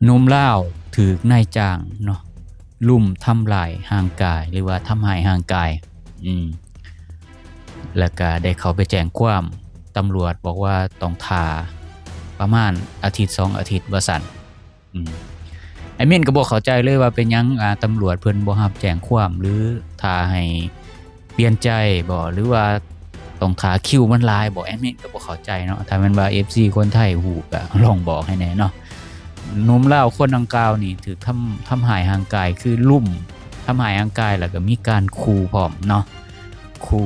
ໜຸ່ມລາວຖືກນາຍຈ້າງເນາະ ລຸມທຳລາຍຮ່າງກາຍ ຫຼືວ່າທຳຮ້າຍຮ່າງກາຍ ອືມ ແລ້ວກະໄດ້ເຂົ້າໄປແຈ້ງຄວາມ ຕຳຫຼວດບອກວ່າຕ້ອງຖ້າປະມານອາທິດສອງອາທິດວ່າຊັ້ນ. ອືມ ແອດມິນກໍບໍ່ເຂົ້າໃຈເລີຍວ່າເປັນຫຍັງ ອາ ຕຳຫຼວດເພິ່ນບໍ່ຮັບແຈ້ງຄວາມ ຫຼື ຖ້າໃຫ້ປ່ຽນໃຈບໍ ຫຼືວ່າຕ້ອງຖ້າຄິວມັນຫຼາຍບໍ ແອດມິນກໍບໍ່ເຂົ້າໃຈເນາະ. ຖ້າແມ່ນວ່າເອັຟຊີຄົນໄທຮູ້ກໍລອງບອກໃຫ້ແດ່ເນາະ. ໜຸ່ມລາວຄົນດັ່ງກ່າວນີ້ຖືກທຳ ທຳຮ້າຍຮ່າງກາຍ ຄືລຸມທຳຮ້າຍຮ່າງກາຍ ແລ້ວກໍມີການຂູ່ພ້ອມເນາະ ຂູ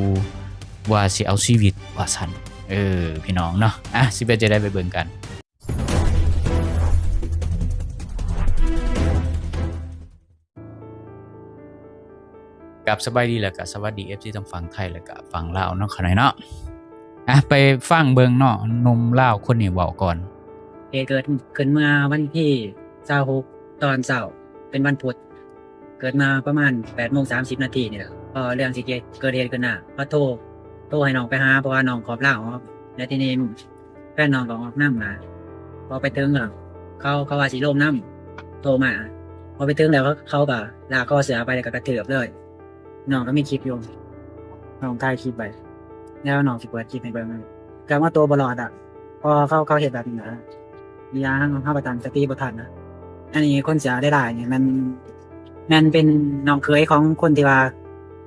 ່ວ່າຊິເອົາຊີວິດວ່າຊັ້ນ. ເອີ ພີ່ນ້ອງເນາະ ອາ ຊິເປັນຈັ່ງໃດໄປເບິ່ງກັນ. ກັບສະບາຍດີ ແລ້ວກະສະຫວັດດີເອັຟຊີທັງຝັ່ງໄທ ແລ້ວກະຝັ່ງລາວເນາະ ຂະນ້ອຍເນາະ. ອາ ໄປຟັງເບິ່ງເນາະ ໜຸ່ມລາວຄົນນີ້ເວົ້າກ່ອນ. ເຫດເກີດຂຶ້ນເມື່ອວັນທີຊາວຫົກຕອນເຊົ້າ ເປັນວັນພຸດ ເກີດມາປະມານແປດໂມງສາມສິບນາທີນີ້ແຫຼະ. ພໍເລື່ອງຊິເກີດເຫດຂຶ້ນນະ ເຂົາໂທ ໂທໃຫ້ນ້ອງໄປຫາ ເພາະວ່ານ້ອງຂອບລາອອກ ແລ້ວທີນີ້ ແຟນນ້ອງກໍອອກນຳນະ. ພໍໄປເຖິງແລ້ວ ເຂົາ ເຂົາວ່າຊິລົງນຳ ໂທມາ. ພໍໄປເຖິງແລ້ວ ເຂົາກໍລາກຄໍເສື້ອໄປ ແລ້ວກໍກະເທີບເລີຍ. ນ້ອງກໍມີຄລິບຢູ່ ນ້ອງຖ່າຍຄລິບໄວ້ ແລ້ວນ້ອງຊິເປີດຄລິບໃຫ້ເບິ່ງ. ກໍເອົາໂຕບໍ່ລອດອະ ເພາະເຂົາ ເຂົາເຮັດແບບນີ້ນະ. ອີກຢ່າງເຮົາ ເຮົາກໍຕັ້ງສະຕິບໍ່ທັນນະ. ອັນນີ້ຄົນເສື້ອຫຼາຍໆນີ້ແມ່ນ ແມ່ນເປັນນ້ອງເຂີຍຂອງຄົນທີ່ວ່າ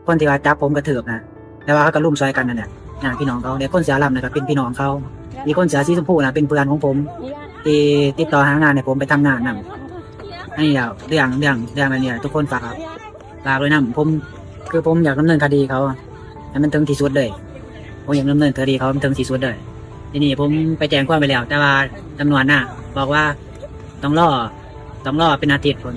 ຄົນທີ່ວ່າຈັບຜົມກະເທີບນະ ແຕ່ວ່າເຂົາກໍລຸມຊ່ອຍກັນນັ້ນແຫຼະ ຍາດພີ່ນ້ອງເຂົາ. ແລະຄົນເສື້ອດຳນະກໍເປັນພີ່ນ້ອງເຂົາ. ອີກຄົນເສື້ອສີຊົມພູນະເປັນເພື່ອນຂອງຜົມ ທີ່ຕິດຕໍ່ຫາງານໃຫ້ຜົມໄປທຳງານນຳ. ອັນນີ້ແຫຼະ ເລື່ອງ ເລື່ອງ ເລື່ອງອັນນີ້ ທຸກຄົນຝາກ ຝາກດ້ວຍນຳ. ຜົມ ຄືຜົມຢາກດຳເນີນຄະດີເຂົາໃຫ້ມັນເຖິງທີ່ສຸດເລີຍ. ຜົມຢາກດຳເນີນຄະດີເຂົາໃຫ້ມັນເຖິງທີ່ສຸດເລີຍ. ທີນີ້ຜົມໄປແຈ້ງຄວາມໄປແລ້ວ ແຕ່ວ່າຕຳຫຼວດນະບອກວ່າຕ້ອງລໍ ຕ້ອງລໍເປັນອາທິດພຸ້ນ.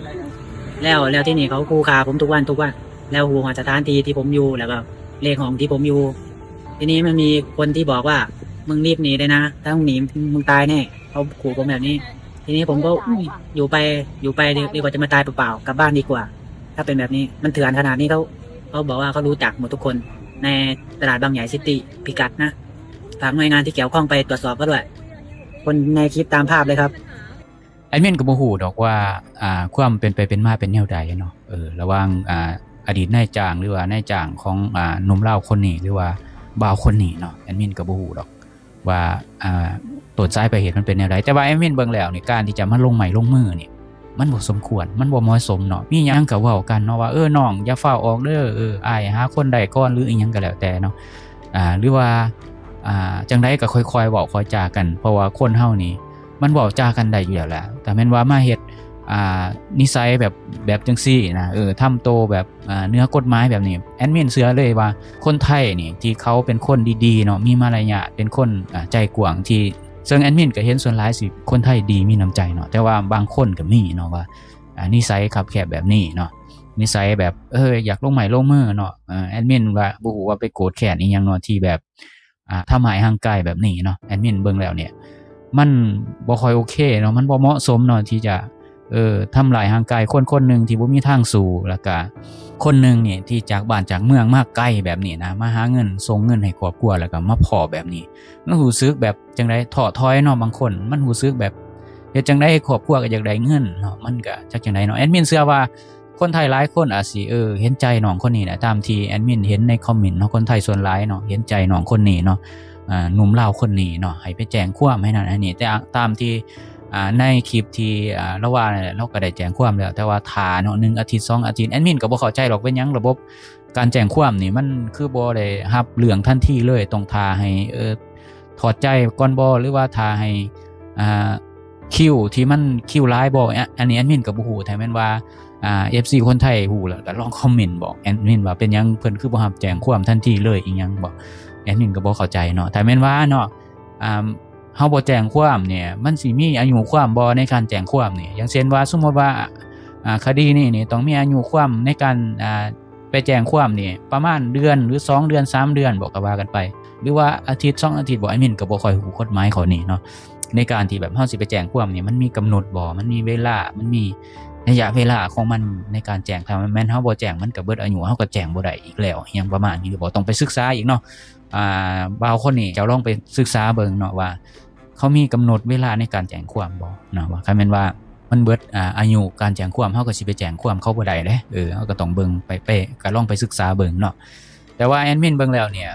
ແລ້ວ ແລ້ວທີນີ້ເຂົາຂູ່ຂ້າຜົມທຸກວັນ ທຸກວັນ ແລ້ວຮູ້ຮອດສະຖານທີ່ທີ່ຜົມຢູ່ ແລ້ວກໍເລກຫ້ອງທີ່ຜົມຢູ່. ທີນີ້ມັນມີຄົນທີ່ບອກວ່າ ມຶງລີບໜີໄດ້ນະ ຖ້າມຶງໜີ ມຶງຕາຍແນ່. ເຂົາຂູ່ຜົມແບບນີ້. ທີນີ້ຜົມກໍ ອຸ້ຍ ຢູ່ໄປ ຢູ່ໄປດີກວ່າຈະມາຕາຍເປົ່າໆ ກັບບ້ານດີກວ່າ. ຖ້າເປັນແບບນີ້ ມັນເຖື່ອນຂະໜາດນີ້ ເຂົາ ເຂົາບອກວ່າເຂົາຮູ້ຈັກໝົດທຸກຄົນໃນຕະຫຼາດບາງໃຫຍ່ຊິຕີ ພິກັດນະ. ຝາກໜ່ວຍງານທີ່ກ່ຽວຂ້ອງໄປຕວດສອບເຂົາດ້ວຍ. ຄົນໃນຄລິບຕາມພາບເລີຍຄັບ. ແອດມິນກໍບໍ່ຮູ້ດອກວ່າ ອ່າ ຄວາມເປັນໄປເປັນມາເປັນແນວໃດເນາະ ເອີ ລະຫວ່າງ ອ່າ ອະດີດນາຍຈ້າງ ຫຼືວ່ານາຍຈ້າງຂອງ ອ່າ ໜຸ່ມລາວຄົນນີ້ ຫຼືວ່າບ່າວຄົນນີ້ເນາະ. ແອດມິນກໍບໍ່ຮູ້ດອກ ວ່າ ອ່າ ຕົ້ນສາຍປາຍເຫດມັນເປັນແນວໃດ. ແຕ່ວ່າແອດມິນເບິ່ງແລ້ວນີ້ ການທີ່ຈະມາລົງໄມ້ລົງມືນີ້ ມັນບໍ່ສົມຄວນ ມັນບໍ່ເໝາະສົມເນາະ. ມີຫຍັງກໍເວົ້າກັນເນາະວ່າ ເອີ ນ້ອງຢ່າຟ້າວອອກເດີ ເອີ ອ້າຍຫາຄົນໄດ້ກ່ອນ ຫຼືອີ່ຫຍັງກໍແລ້ວແຕ່ເນາະ. ອ່າ ຫຼືວ່າ ອ່າ ຈັ່ງໃດກໍຄ່ອຍໆເວົ້າຄ່ອຍຈາກັນ ເພາະວ່າຄົນເຮົານີ້ມັນເວົ້າຈາກັນໄດ້ຢູ່ແລ້ວແຫຼະ. ຖ້າແມ່ນວ່າມາເຮັດ ອ່າ ນິໄສແບບ ແບບຈັ່ງຊີ້ນະ ເອີ ທຳໂຕແບບ ອ່າ ເໜືອກົດໝາຍແບບນີ້ ແອດມິນເຊື່ອເລີຍວ່າຄົນໄທນີ້ ທີ່ເຂົາເປັນຄົນດີໆເນາະ ມີມາລະຍາດ ເປັນຄົນ ອ່າ ໃຈກວ້າງ ທີ່ ເຊິ່ງແອດມິນກໍເຫັນສ່ວນຫຼາຍຊິຄົນໄທດີມີນ້ຳໃຈເນາະ. ແຕ່ວ່າບາງຄົນກໍມີເນາະວ່າ ອ່າ ນິໄສຄັບແຄບແບບນີ້ເນາະ ນິໄສແບບ ເອີ ຢາກລົງໄມ້ລົງມືເນາະ. ເອີ ແອດມິນວ່າບໍ່ຮູ້ວ່າໄປໂກດແຄ້ນອີ່ຫຍັງເນາະ ທີ່ແບບ ອ່າ ທຳຮ້າຍຮ່າງກາຍແບບນີ້ເນາະ. ແອດມິນເບິ່ງແລ້ວນີ້ ມັນບໍ່ຄ່ອຍໂອເຄເນາະ ມັນບໍ່ເໝາະສົມເນາະ ທີ່ຈະ ເອີ ທຳຮ້າຍຮ່າງກາຍຄົນຄົນໜຶ່ງທີ່ບໍ່ມີທາງສູ້ ແລ້ວກະຄົນໜຶ່ງນີ້ທີ່ຈາກບ້ານຈາກເມືອງມາໄກແບບນີ້ນະ ມາຫາເງິນ ສົ່ງເງິນໃຫ້ຄອບຄົວ ແລ້ວກະມາພໍ້ແບບນີ້. ມັນຮູ້ສຶກແບບຈັ່ງໃດ ທໍ້ຖອຍເນາະ. ບາງຄົນມັນຮູ້ສຶກແບບເຮັດຈັ່ງໃດຄອບຄົວກໍຢາກໄດ້ເງິນເນາະ ມັນກະຈັກຈັ່ງໃດເນາະ. ແອດມິນເຊື່ອວ່າ ຄົນໄທຫຼາຍຄົນອາດຊິ ເອີ ເຫັນໃຈນ້ອງຄົນນີ້ແຫຼະ ຕາມທີ່ແອດມິນເຫັນໃນຄອມເມັນເນາະ. ຄົນໄທສ່ວນຫຼາຍເນາະ ເຫັນໃຈນ້ອງຄົນນີ້ເນາະ ອ່າ ໜຸ່ມລາວຄົນນີ້ເນາະ ໃຫ້ໄປແຈ້ງຄວາມໃຫ້ນັ້ນໃຫ້ນີ້. ແຕ່ຕາມທີ່ ອ່າ ໃນຄລິບທີ່ ອ່າ ລາວວ່ານັ້ນແຫຼະ ລາວກໍໄດ້ແຈ້ງຄວາມແລ້ວ ແຕ່ວ່າຖ້າເນາະ ໜຶ່ງອາທິດ ສອງອາທິດ. ແອດມິນກໍບໍ່ເຂົ້າໃຈດອກ ເປັນຫຍັງລະບົບການແຈ້ງຄວາມນີ້ ມັນຄືບໍ່ໄດ້ຮັບເລື່ອງທັນທີເລີຍ ຕ້ອງຖ້າໃຫ້ ເອີ ຖອດໃຈກ່ອນບໍ ຫຼືວ່າຖ້າໃຫ້ ອ່າ ຄິວທີ່ມັນຄິວຫຼາຍບໍ? ອະ ອັນນີ້ແອດມິນກໍບໍ່ຮູ້. ຖ້າແມ່ນວ່າ ອ່າ ເອັຟຊີຄົນໄທຮູ້ແລ້ວກໍລອງຄອມເມັນບອກແອດມິນວ່າເປັນຫຍັງເພິ່ນຄືບໍ່ຮັບແຈ້ງຄວາມທັນທີເລີຍ ອີ່ຫຍັງບໍ? ແອດມິນກໍບໍ່ເຂົ້າໃຈເນາະ. ຖ້າແມ່ນວ່າເນາະ ອ່າ ເຮົາບໍ່ແຈ້ງຄວາມນີ້ ມັນຊິມີອາຍຸຄວາມບໍໃນການແຈ້ງຄວາມນີ້? ຢ່າງເຊັ່ນວ່າ ສົມມຸດວ່າ ອ່າ ຄະດີນີ້ນີ້ຕ້ອງມີອາຍຸຄວາມໃນການ ອ່າ ໄປແຈ້ງຄວາມນີ້ປະມານເດືອນ ຫຼື ສອງເດືອນ ສາມເດືອນບໍ ກໍວ່າກັນໄປ ຫຼືວ່າອາທິດ ສອງອາທິດບໍ? ແອດມິນກໍບໍ່ຄ່ອຍຮູ້ກົດໝາຍຂໍ້ນີ້ເນາະ ໃນການທີ່ແບບເຮົາຊິໄປແຈ້ງຄວາມນີ້ ມັນມີກຳນົດບໍ? ມັນມີເວລາ ມັນມີໄລຍະເວລາຂອງມັນໃນການແຈ້ງ. ຖ້າແມ່ນເຮົາບໍ່ແຈ້ງ ມັນກໍເບິດອາຍຸ ເຮົາກໍແຈ້ງບໍ່ໄດ້ອີກແລ້ວ ອີ່ຫຍັງປະມານນີ້ບໍ? ຕ້ອງໄປສຶກສາອີກເນາະ. ອ່າ ບ່າວຄົນນີ້ເຈົ້າລອງໄປສຶກສາເບິ່ງເນາະວ່າ ເຂົາມີກຳນົດເວລາໃນການແຈ້ງຄວາມບໍເນາະ ວ່າຄັນແມ່ນວ່າ ມັນເບິດ ອາ ອາຍຸການແຈ້ງຄວາມ ເຮົາກໍຊິໄປແຈ້ງຄວາມເຂົາບໍ່ໄດ້ເດ້. ເອີ ເຮົາກໍຕ້ອງເບິ່ງໄປ ໄປ ກໍລອງໄປສຶກສາເບິ່ງເນາະ. ແຕ່ວ່າແອດມິນເບິ່ງແລ້ວນີ້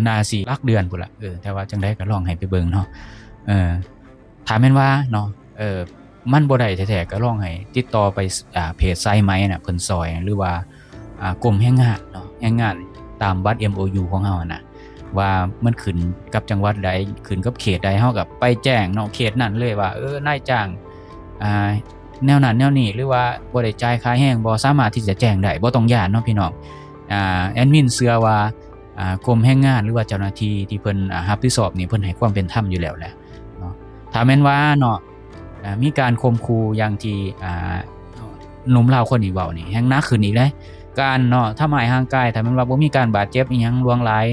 ໜ້າຊິຫຼັກເດືອນພຸ້ນລະ. ເອີ ແຕ່ວ່າຈັ່ງໃດກໍລອງໃຫ້ໄປເບິ່ງເນາະ. ເອີ ຖ້າແມ່ນວ່າເນາະ ເອີ ມັນບໍ່ໄດ້ແທ້ໆ ກໍລອງໃຫ້ຕິດຕໍ່ໄປ ອາ ເພຈສາຍໄໝນະ ເພິ່ນຊ່ອຍ ຫຼືວ່າ ອາ ກົມແຮງງານເນາະ ແຮງງານຕາມບັດ ເອັມໂອຢູ ຂອງເຮົາຫັ້ນນະ ວ່າມັນຂຶ້ນກັບຈັງຫວັດໃດ ຂຶ້ນກັບເຂດໃດ ເຮົາກໍໄປແຈ້ງເນາະ ເຂດນັ້ນເລີຍວ່າ ເອີ ນາຍຈ້າງ ອາ ແນວນັ້ນແນວນີ້ ຫຼືວ່າບໍ່ໄດ້ຈ່າຍຄ່າແຮງບໍ່ ສາມາດທີ່ຈະແຈ້ງໄດ້ ບໍ່ຕ້ອງຢ້ານເນາະພີ່ນ້ອງ. ອາ ແອດມິນເຊື່ອວ່າ ອາ ກົມແຮງງານ ຫຼືວ່າເຈົ້າໜ້າທີ່ທີ່ເພິ່ນ ອາ ຮັບຜິດຊອບນີ້ ເພິ່ນໃຫ້ຄວາມເປັນທຳຢູ່ແລ້ວແຫຼະເນາະ. ຖ້າແມ່ນວ່າເນາະ ອາ ມີການຂົ່ມຂູ່ຢ່າງທີ່ ອາ ໜຸ່ມລາວຄົນນີ້ເວົ້ານີ້ ແຮ່ງໜັກຂຶ້ນອີກເດ້. ການເນາະ ທຳຮ້າຍຮ່າງກາຍ ຖ້າແມ່ນວ່າບໍ່ມີການບາດເຈັບອີ່ຫຍັງຫຼວງຫຼາຍ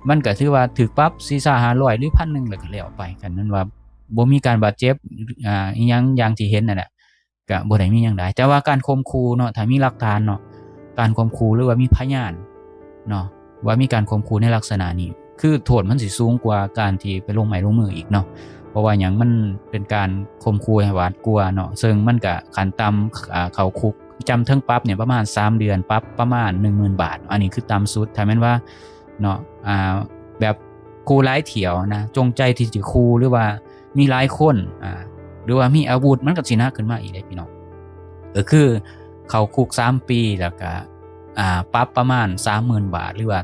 ມັນກໍຖືວ່າຖືກປັບສີ່ຫ້າຮ້ອຍ ຫຼື ພັນໜຶ່ງ ແລ້ວກໍແລ້ວໄປ. ຄັນແມ່ນວ່າບໍ່ມີການບາດເຈັບ ອາ ອີ່ຫຍັງຢ່າງທີ່ເຫັນນັ້ນແຫຼະ ກະບໍ່ໄດ້ມີຫຍັງຫຼາຍ. ແຕ່ວ່າການຂົ່ມຂູ່ເນາະ ຖ້າມີຫຼັກຖານເນາະ ການຂົ່ມຂູ່ ຫຼືວ່າມີພະຍານເນາະ ວ່າມີການຂົ່ມຂູ່ໃນລັກສະນະນີ້ ຄືໂທດມັນຊິສູງກວ່າການທີ່ໄປລົງໄມ້ລົງມືອີກເນາະ. ເພາະວ່າຫຍັງ? ມັນເປັນການຂົ່ມຂູ່ໃຫ້ຫວາດກົວເນາະ ເຊິ່ງມັນກະຂັ້ນຕ່ຳ ອາ ເຂົ້າຄຸກ ຈຳເຖິງປັບນີ້ປະມານສາມເດືອນ ປັບປະມານໜຶ່ງໝື່ນບາດ ອັນນີ້ຄືຕ່ຳສຸດ. ຖ້າແມ່ນວ່າເນາະ ອາ ແບບ ຂູ່ຫຼາຍຖ້ຽວນະ ຈົງໃຈທີ່ຈະຂູ່ ຫຼືວ່າມີຫຼາຍຄົນ ອາ ຫຼືວ່າມີອາວຸດ ມັນກໍຊິໜັກຂຶ້ນມາອີກເດ້ພີ່ນ້ອງ. ກໍຄືເຂົ້າຄຸກສາມປີ ແລ້ວກໍ ອາ ປັບປະມານສາມໝື່ນບາດ ຫຼືວ່າ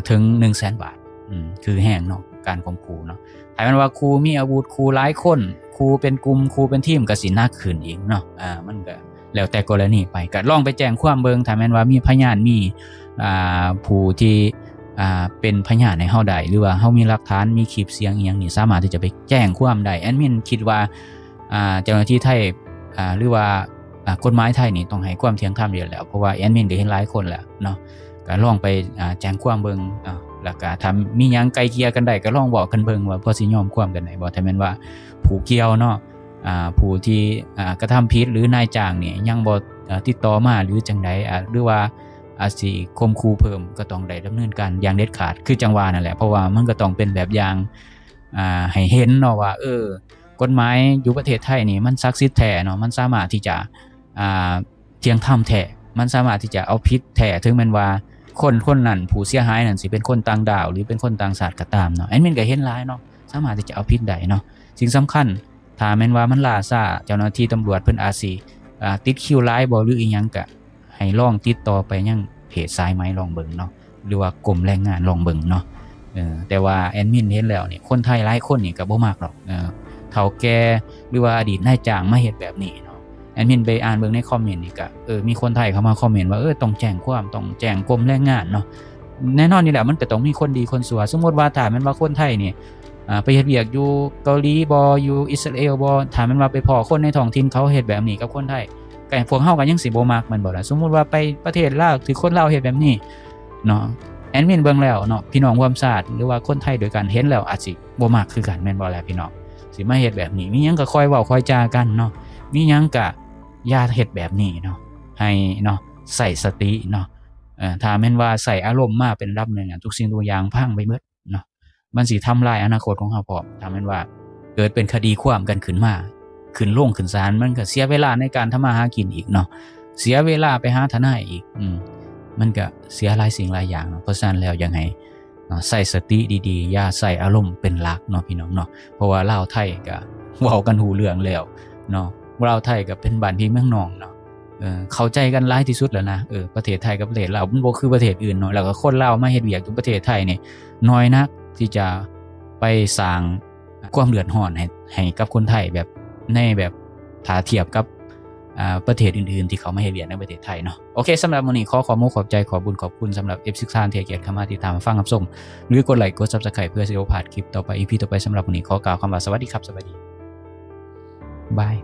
ເຖິງໜຶ່ງແສນບາດ ອືມ ຄືແຮງເນາະ ການຂົ່ມຂູ່ເນາະ. ຖ້າແມ່ນວ່າຂູ່ມີອາວຸດ ຂູ່ຫຼາຍຄົນ ຂູ່ເປັນກຸ່ມ ຂູ່ເປັນທີມ ກໍຊິໜັກຂຶ້ນອີກເນາະ. ອາ ມັນກໍ ແລ້ວແຕ່ກໍລະນີໄປ ກໍລອງໄປແຈ້ງຄວາມເບິ່ງ. ຖ້າແມ່ນວ່າມີພະຍານ ມີ ອ່າ ຜູ້ທີ່ ອ່າ ເປັນພະຍານໃຫ້ເຮົາໄດ້ ຫຼືວ່າເຮົາມີຫຼັກຖານ ມີຄລິບສຽງອີ່ຫຍັງນີ້ ສາມາດທີ່ຈະໄປແຈ້ງຄວາມໄດ້. ແອດມິນຄິດວ່າ ອ່າ ເຈົ້າໜ້າທີ່ໄທ ອ່າ ຫຼືວ່າ ອ່າ ກົດໝາຍໄທນີ້ຕ້ອງໃຫ້ຄວາມທ່ຽງທຳຢູ່ແລ້ວ ເພາະວ່າແອດມິນກໍເຫັນຫຼາຍຄົນແລ້ວເນາະ. ກໍລອງໄປ ອ່າ ແຈ້ງຄວາມເບິ່ງເນາະ ແລ້ວກໍຖ້າມີຫຍັງໄກ່ເກ່ຍກັນໄດ້ ກໍລອງເວົ້າກັນເບິ່ງວ່າພໍຊິຍອມຄວາມກັນໄດ້ບໍ່. ຖ້າແມ່ນວ່າຜູ້ກ່ຽວເນາະ ອ່າ ຜູ້ທີ່ ອ່າ ກະທຳຜິດ ຫຼືນາຍຈ້າງນີ້ຍັງບໍ່ ເອີ ຕິດຕໍ່ມາ ຫຼືຈັ່ງໃດ ອາ ຫຼືວ່າອາດຊິຂົ່ມຂູ່ເພີ່ມ ກໍຕ້ອງໄດ້ດຳເນີນການຢ່າງເດັດຂາດ ຄືຈັ່ງວ່ານັ້ນແຫຼະ. ເພາະວ່າມັນກໍຕ້ອງເປັນແບບຢ່າງ ອ່າ ໃຫ້ເຫັນເນາະວ່າ ເອີ ກົດໝາຍຢູ່ປະເທດໄທນີ້ມັນສັກສິດແທ້ເນາະ ມັນສາມາດທີ່ຈະ ອ່າ ທ່ຽງທຳແທ້ ມັນສາມາດທີ່ຈະເອົາຜິດແທ້ ເຖິງແມ່ນວ່າຄົນຄົນນັ້ນ ຜູ້ເສຍຫາຍນັ້ນ ຊິເປັນຄົນຕ່າງດ້າວ ຫຼືເປັນຄົນຕ່າງຊາດກໍຕາມເນາະ. ແອດມິນກໍເຫັນຫຼາຍເນາະ ສາມາດທີ່ຈະເອົາຜິດໄດ້ເນາະ. ສິ່ງສຳຄັນ ຖ້າແມ່ນວ່າມັນລ່າຊ້າ ເຈົ້າໜ້າທີ່ຕຳຫຼວດເພິ່ນອາດຊິ ອ່າ ຕິດຄິວຫຼາຍບໍ່ ຫຼືອີ່ຫຍັງ ກະໃຫ້ລອງຕິດຕໍ່ໄປຍັງເພຈສາຍໄໝລອງເບິ່ງເນາະ ຫຼືວ່າກົມແຮງງານລອງເບິ່ງເນາະ. ເອີ ແຕ່ວ່າແອດມິນເຫັນແລ້ວນີ້ ຄົນໄທຫຼາຍຄົນນີ້ກໍບໍ່ມັກດອກ ເອີ ເຖົ້າແກ່ ຫຼືວ່າອະດີດນາຍຈ້າງມາເຮັດແບບນີ້ເນາະ. ແອດມິນໄປອ່ານເບິ່ງໃນຄອມເມັນນີ້ກໍ ເອີ ມີຄົນໄທເຂົ້າມາຄອມເມັນວ່າ ເອີ ຕ້ອງແຈ້ງຄວາມ ຕ້ອງແຈ້ງກົມແຮງງານເນາະ. ແນ່ນອນຢູ່ແລ້ວ ມັນກໍຕ້ອງມີຄົນດີຄົນຊົ່ວ. ສົມມຸດວ່າ ຖ້າແມ່ນວ່າຄົນໄທນີ້ ອ່າ ໄປເຮັດວຽກຢູ່ເກົາຫຼີບໍ ຢູ່ອິດສະຣາເອວບໍ ຖ້າແມ່ນວ່າໄປພໍ້ຄົນໃນທ້ອງຖິ່ນເຂົາເຮັດແບບນີ້ກັບຄົນໄທ ກໍພວກເຮົາກໍຍັງຊິບໍ່ມັກແມ່ນບໍ່ລະ? ສົມມຸດວ່າໄປປະເທດລາວ ຖືກຄົນລາວເຮັດແບບນີ້ເນາະ ແອດມິນເບິ່ງແລ້ວເນາະ ພີ່ນ້ອງຮ່ວມຊາດ ຫຼືວ່າຄົນໄທດ້ວຍກັນເຫັນແລ້ວອາດຊິບໍ່ມັກຄືກັນແມ່ນບໍ່ລະພີ່ນ້ອງ? ຊິມາເຮັດແບບນີ້ ມີຫຍັງກໍຄ່ອຍເວົ້າຄ່ອຍຈາກັນເນາະ ມີຫຍັງກໍຢ່າເຮັດແບບນີ້ເນາະ ໃຫ້ເນາະ ໃຊ້ສະຕິເນາະ. ເອີ ຖ້າແມ່ນວ່າໃຊ້ອາລົມມາເປັນລຳໜຶ່ງ ທຸກສິ່ງທຸກຢ່າງພັງໄປໝົດ ເນາະ ມັນຊິທຳລາຍອະນາຄົດຂອງເຮົາພ້ອມ. ຖ້າແມ່ນວ່າເກີດເປັນຄະດີຄວາມກັນຂຶ້ນມາ ຂຶ້ນໂລງຂຶ້ນສານ ມັນກໍເສຍເວລາໃນການທຳມາຫາກິນອີກເນາະ ເສຍເວລາໄປຫາທະນາຍອີກ ອືມ ມັນກໍເສຍຫຼາຍສິ່ງຫຼາຍຢ່າງເນາະ. ເພາະສະນັ້ນແລ້ວ ຢາກໃຫ້ເນາະ ໃຊ້ສະຕິດີໆ ຢ່າໃຊ້ອາລົມເປັນຫຼັກເນາະ ພີ່ນ້ອງເນາະ. ເພາະວ່າລາວໄທກໍເວົ້າກັນຮູ້ເລື່ອງແລ້ວເນາະ ລາວໄທກໍເປັນບ້ານພີ່ເມືອງນ້ອງເນາະ ເອີ ເຂົ້າໃຈກັນຫຼາຍທີ່ສຸດແລ້ວນະ. ເອີ ປະເທດໄທກັບປະເທດລາວ ມັນບໍ່ຄືປະເທດອື່ນເນາະ ແລ້ວກໍຄົນລາວມາເຮັດວຽກຢູ່ປະເທດໄທນີ້ ໜ້ອຍນັກທີ່ຈະໄປສ້າງຄວາມເດືອດຮ້ອນໃຫ້ ໃຫ້ກັບຄົນໄທ ແບບ ໃນແບບ ຖ້າທຽບກັບ ອ່າ ປະເທດອື່ນໆທີ່ເຂົາມາເຮັດວຽກໃນປະເທດໄທເນາະ. ໂອເຄ ສຳລັບມື້ນີ້ ຂໍຂອບມຸກຂອບໃຈ ຂອບບຸນຂອບຄຸນສຳລັບເອັຟຊີ ທີ່ໃຫ້ກຽດເຂົ້າມາຕິດຕາມ ຟັງ ຮັບຊົມ ຫຼືກົດໄລ ກົດ Subscribe ເພື່ອຊິບໍ່ພາດຄລິບຕໍ່ໄປ ອີພີຕໍ່ໄປ. ສຳລັບມື້ນີ້ ຂໍກ່າວຄຳວ່າ ສະຫວັດດີຄັບ ສະຫວັດດີ ບາຍ.